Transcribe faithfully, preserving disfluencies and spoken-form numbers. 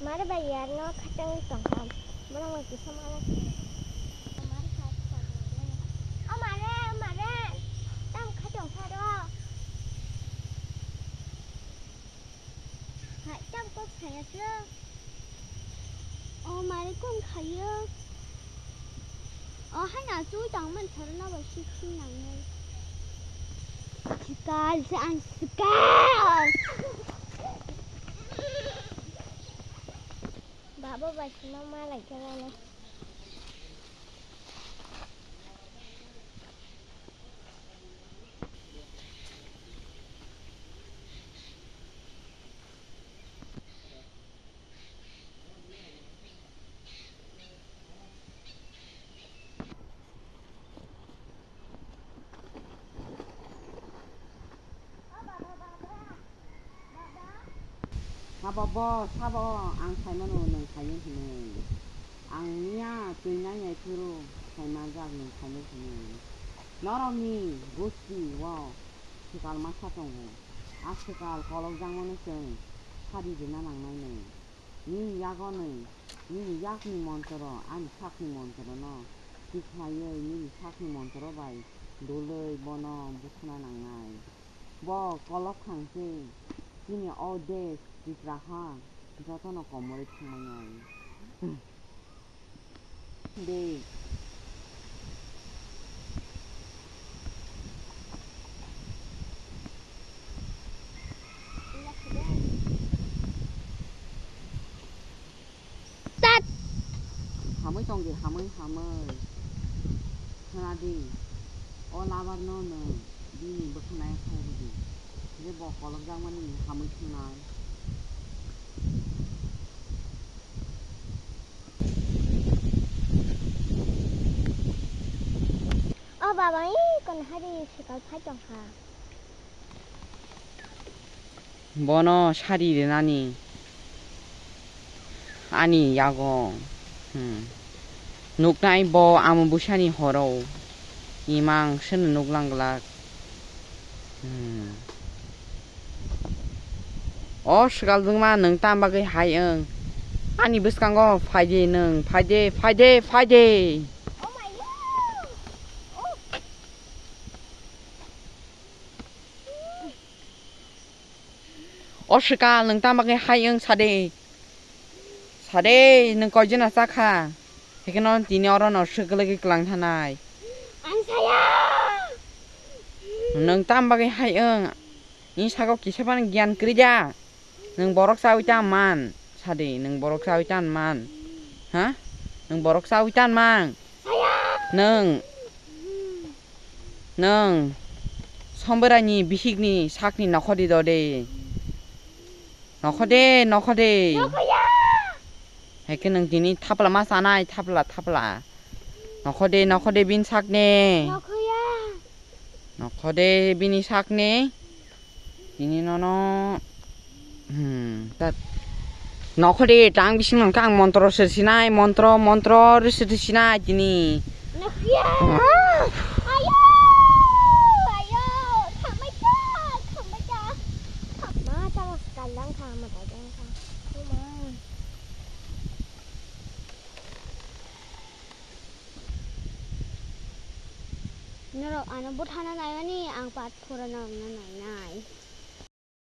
Mare bai yar no khatang tongkha. Bono mo kisa mare. O mare, o mare. Tam khatang pharo. Hai, tam kok saya se. O mare kong khayo. O hai na chui tang man thar na ba sik sik nang nai. Sikal se ang sikal. Baba bai sima ma lai khe mane. Sabo bo, sabo ang saimano nwng khayo hinwi. Ang miya twi nai nai phuru saimanjak nwng khayo hinwi. Norokni gusti o swkal masa tongo. A swkal kolokjakmano chwng sadi rwna nangnai nwng. Nini yago nwng, nini yakni montro, ani sakni montrono tikhlaiwi nini sakni montro bai dulwi bono buthana nangnai. Bo kolok thang se chini o desh Tipraha jotono komorwi thangmani. De. Tat. Hamwi tong di, hamwi, hamwi. Khna di. O labar no nwng bini bwkha nai kha di. Je bo kolok jak mani hamwi thangnai. O baba, i kon hari sikal phai tong kha. Bono sari rwnani ani yago, hmm, nuknai bo amo bwsani horo imang seno nuklang glak. Hmm. O swkal jwngma nwng tam bagwi hai wng? Ani bwskango phaidi nwng, phaidi, phaidi, phaidi. O swkal nwng tam bagwi hai wng sade? Sade, nwng koijona chakha? Hekeno tini oro no swk kwlwgwi kwlang thanai. Ang saya. Nwng tam bagwi hai wng? Ni sago kisa phano giyan kwrwi da? Nwng borok chawi tang man? Sade, nwng borok chawi tang man? Ha? Nwng borok chawi tang man? Nwng, nwng Somboraini bisikni sakni nokho di do de. Nokho de, nokho de. Hai khe nwng tini thapla ma chanai, thapla, thapla. Nokho de, nokho de bini sakni. Nokho de bini sakni. Tini nono, hmm, ta nokho de tang bising nang kang montro sir sinai, montro, montro ri sir sinai tini. Nokho ya. Ah. Ayo, ayo, thamai ta, thamai ta. Ma ta kalang kha, ma ta jang kha. Ma. Norok ano buthana naimani ang part four ano wngna nainai.